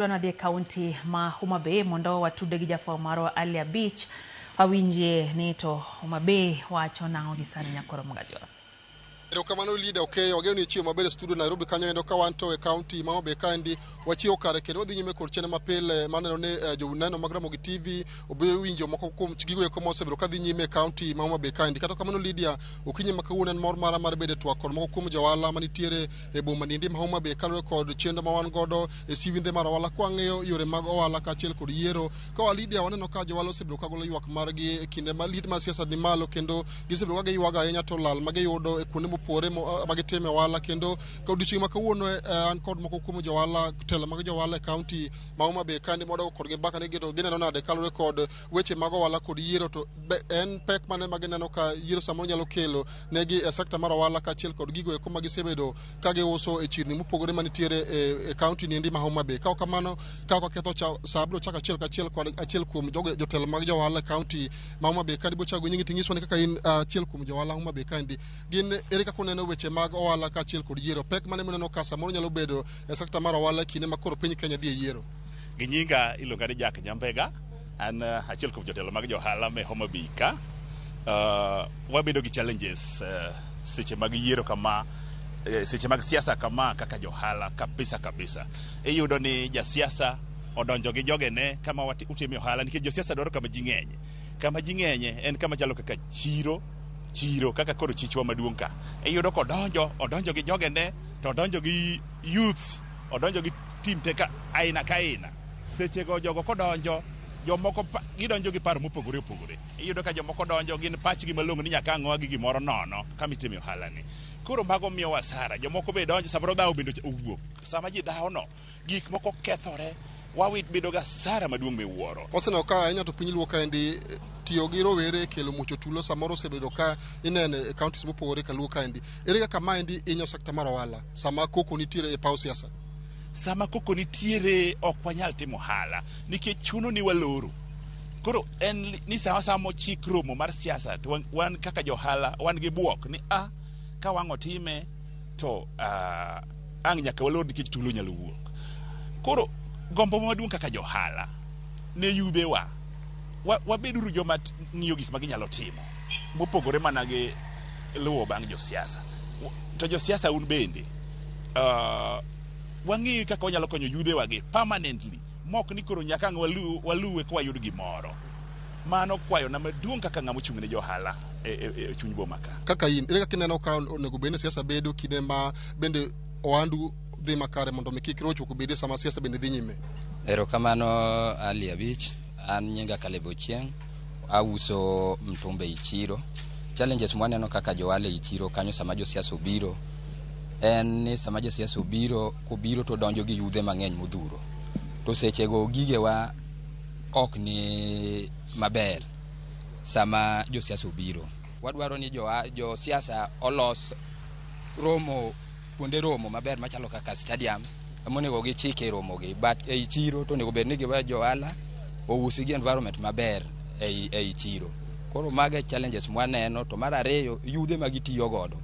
Wadhi e kaunti ma Homa Bay mondo watude gi jafwambo marwa Ali Abich wawinjie ni to Homa Bay wacho nang'o gi sani nyakoro Mgajwa. Erokamano Lida Okeyo, wageno ni ichiewo maber e studio Nairobi kanyo endo ka wan to e kaunti ma Homa Bay kaendi wachiewo kare kendo wadhi nyime kod chenro mapile maneno ni joneno mag Ramogi TV obiro winjo moko kuom gigo eko mosebedo kadhi nyime e kaunti ma Homa Bay kaendi. Kata kamano Lydia, okinyi ma kawuono en mor mara mar bedo e twak kod moko kuom johala manitiere e boma niendi ma Homa Bay kaluwore kod chenro ma wan godo e siwindhe mar ohala kwang'iyo yore mag ohala kaachiel kod yiero. Ka Lydia waneno ka johala osebedo ka golo ywak margi e kinde ma liet mar siasa ni malo kendo gisebedo ka giywago ahinya to lal ma giyudo e kuonde mopogore ma gitime ohala kendo ka odiochieng' ma kawuono an kod moko kuom johala telo mag johala e kaunti ma Homa Bay kandi modago kodgi mbaka ni to gineno nade kaluwore kod weche mag ohala kod yiero to en pek mane ma gineno ka yiero samoro nyalo kelo negi e sekta mar ohala kaachiel kod gigo eko ma gisebedo ka giuso e chirni mopogore manitiere e kaunti niendi ma Homa Bay. Ka ok kamano ka ok aketho sa abiro chako achiel kachiel kod achiel kuom jogo jotelo mag johala e kaunti ma Homa Bay kandi bochago nyingi ting'iswa ni kaka in achiel kuom johala Homa Bay kaendi gin ere kaka uneno weche mag ohala kaachiel kod yiero pek mane muneno ka samoro nyalo bedo e sekta mar ohala e kinde ma koro piny Kenya dhi e yiero. Gi nyinga iluonga ni Jack Nyambega, an achiel kuom jotelo mag johala me Homa Bay ka. Wabedo gi challenges seche mag yiero kama, seche mag siasa kama kaka johala kabisa kabisa. Iyudo ni jasiasa odonjo gi jogene kama utime ohala nikech josiasa dwaro kama ji ng'enye. Kama ji ng'enye en kama chalo kaka chiro, chiro kaka koro chichwa maduong' ka. Iyudo kodonjo, odonjo gi jogene to odonjo gi youths, odonjo gi team te ka aina ka aina. Sechego jogo kodonjo, jomoko gidonjo gi paro mopogore opogore. Iyudo ka jomoko donjo gin pachgi malong'o ni nyaka ang' oa gi gimoro nono kama itime ohala ni. Koro mago miyowa hasara. Jomoko be donjo samoro dhawo bende owuok. Sama ji dhawo no, gik moko kethore, wawit bedo gi hasara maduong' miwuoro. Waseneno ka ahinya to piny Luo kaendi tiyo gi rowere e kelo muocho tulo samoro osebedo ka ineno e counties mopogore ka Luo kaendi. Ere kaka maendi hinyo sekta mar ohala sama koko nitiere e paw siasa? Sama koko nitiere ok wanyal timo ohala nikech chuno ni waloro. Koro en ni sama sama ochik romo mar siasa to wan kaka johala wan gi buok ni a ka wang' otime to ang' nyaka walor nikech tulo nyalo wuok. Koro gombo maduong' kaka johala ne yudhewa wabeduru joma ng'iyo gik ma ginyalo timo mopogore mana gi luwo bang' josiasa. To josiasa un bende wang'i kaka wanyalo konyo yudhewa gi permanently mok ni koro nyaka ang' waluwe ka wayud gimoro. Mano kwayona maduong' kaka ng'ama ochung' ne johala e chuny boma ka. Kaka in, ere kaka ineno ka onego bed ni siasa bedo kinde ma bende ohandu dhi makare mondo mi kik rochruok obedie sama siasa bende dhi nyime? Erokamano Ali Abich, an nyinga Caleb Ochieng', auso mtumba ei chiro. Challenges mwaneno kaka johala ei chiro kanyo sama josiasa obiro en ni sama josiasa obiro kobiro to donjo gi yudhe mang'eny modhuro. To sechego gigewa ok ni maber sama josiasa obiro. Wadwaro ni josiasa olos romo kuonde romo maber machalo kaka stadium emonego gichike romo gi but ei chiro to onego bed ni giwe johala ousi gi environment maber ei chiro. Koro mago e challenges mwaneno. To mar ariyo, yudhe ma gitiyo godo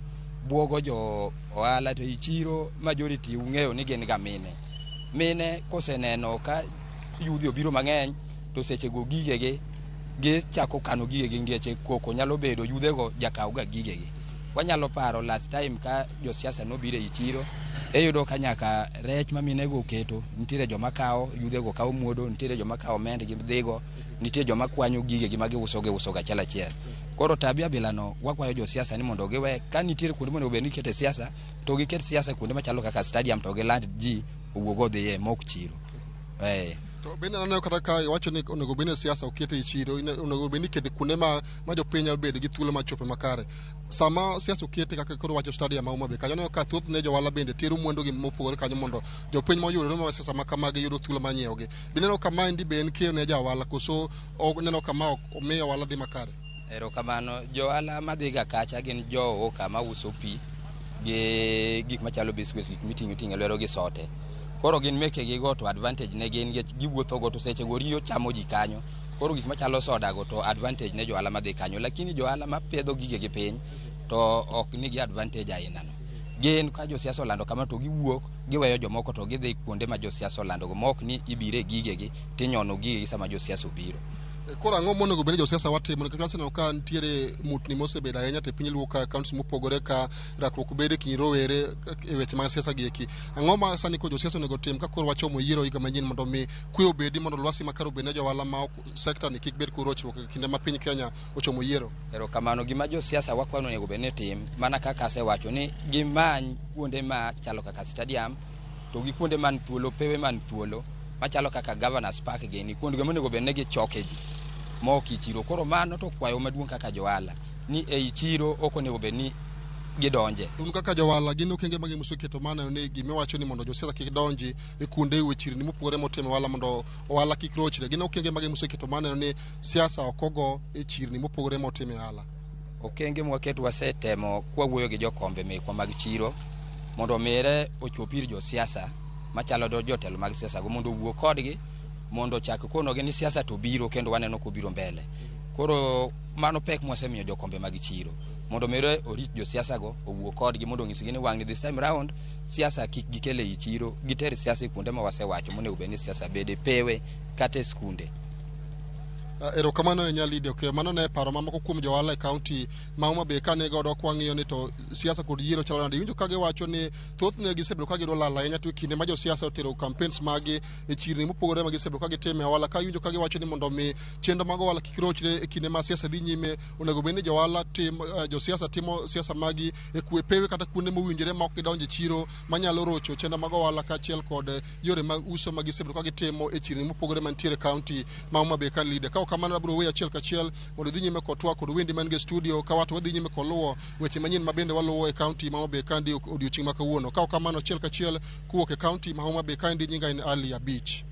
buogo jo ohala to ei chiro majority ung'eyo ni gin ga mine. Mine koseneno ka yudhe obiro mang'eny to sechego gigegi gichako kano gigegi nikech koko nyalo bedo yudhego jakaw ga gigegi. Wanyalo paro last time ka josiasa nobiro ei chiro, iyudo ka nyaka rech ma minego oketo, nitiere joma kawo, yudhego kawo muodo, nitiere joma kawo omendgi dhigo, nitie joma kwanyo gigegi ma giuso giuso ga achiel achiel. Koro tabia bilano wakwayo josiasa ni mondo giwe, ka nitiere kuonde monego bed ni ikete siasa, to giket siasa kuonde machalo kaka stadium to giland ji owuog odhiye mok chiro. To bende aneno kata ka iwacho ni onego bed ni siasa oket e chiro, onego bed ni ikete kuonde ma jopiny nyalo bedo gi thuolo mar chope makare. Sama siasa okete kaka koro wacho stadium ma Homa Bay kanyo, aneno ka thothne johala bende tero mwandu gi mopogore kanyo mondo jopiny moyudore ma siasa ma kamagi yudo thuolo mar nyiewogi. Bineno ka maendi be en keyo ne ja ohala koso oneno ka ma ok omiyo ohala dhi makare? Erokamano. Johala madhiga kacha gin jo oka mauso pi gi gik machalo biscuits, gik miting'o iting'o e lwedo gi sote. Koro gin mekegi go to advantage ne gin nikech giwuotho go to sechego riyo chamo ji kanyo. Koro gik machalo soda go to advantage ne johala madhi kanyo. Lakini johala mapedho gigegi piny to ok nigi advantage aina no. Gin ka josiasa olando kamano to giwuok giweyo jomoko to gidhi kuonde ma josiasa olandogo, ma ok ni ibire gigegi tinyono gigegi sama josiasa obiro. Koro ang'o monego bed ni josiasa watimo? Nikech waseneno ka nitiere mutni mosebedo ahinya to e piny Luo ka counties mopogore ka rakruok bedo e kind rowere e weche mag siasa gi eki. Ang'o ma sani koro josiasa onego tim ka koro wachomo yiero higa manyien mondo mi kwe obedi, mondo lwasi makare obed ne johala ma ok sekta ni kik bed korochruok e kinde ma piny Kenya ochomo yiero? Erokamano. Gima josiasa wakwano onego bed ni tim, mana kaka asewacho ni gimany kuonde machalo kaka stadium to gi kuonde man thuolo, pewe man thuolo machalo kaka Governors Park gini, kuondego monego bed ni gichoke ji ma ok i chiro. Koro mano to kwayo maduong' kaka johala ni ei chiro ok onego bed ni gidonje. Un kaka johala, gin okenge mage museketo mar neno ni gimiwacho ni mondo josiasa kik donji e kuonde we chirni mopogore motime ohala mondo ohala kik rochre? Gin okenge mage museketo mar neno ni siasa ok ogo e chirni mopogore motime ohala? Okenge mwaketo, wasetemo kwawuoyo gi jokombe mekwa mag chiro mondo omire ochop ir josiasa machalo jotelo mag siasa go, mondo owuo kodgi, mondo ochak konogi ni siasa to biro kendo waneno kobiro mbele. Koro mano pek mwasemiyo jokombe mag chiro mondo mire orit josiasa go, owuo kodgi mondo onyisgi ni wang'ni this time round siasa kik gikel ei chiro, giter siasa e kuonde ma wasewacho monego bed ni siasa bede, pewe kata e skunde. Erokamano ahinya, Lydia. Okay, mano ne paro mamoko kuom johala e kaunti ma Homa Bay kane godo kwang'iyo ni to siasa kod yiero chalo nade. Iwinjo ka giwacho ni thothne gisebedo ka giyudo lal ahinya to e kinde ma josiasa otero campaigns magi e chirni mopogore ma gisebedo ka gitime ohala. Ka iwinjo ka giwacho ni mondo mi chenro mag ohala kik rochre e kinde ma siasa dhi nyime, onego bed ni johala tim josiasa timo siasa magi e kwe pewe kata kuonde mowinjore ma ok gidonjo e chiro manyalo rocho chenro mag ohala kaachiel kod yore mag uso ma gisebedo ka gitimo e chirni mopogore mantiere e kaunti ma Homa Bay. Ka Lydia, ka ok kamano abiro weyo achiel kachiel mondo idhi nyime kod twak kod wendi man gi e studio ka wato wadhi nyime kod luwo weche manyien ma bende waluwo e kaunti ma Homa Bay kandi odiochieng' ma kawuono. Ka ok kamano, achiel kachiel kowuok e kaunti ma Homa Bay kaendi, nyinga en Ali Abich.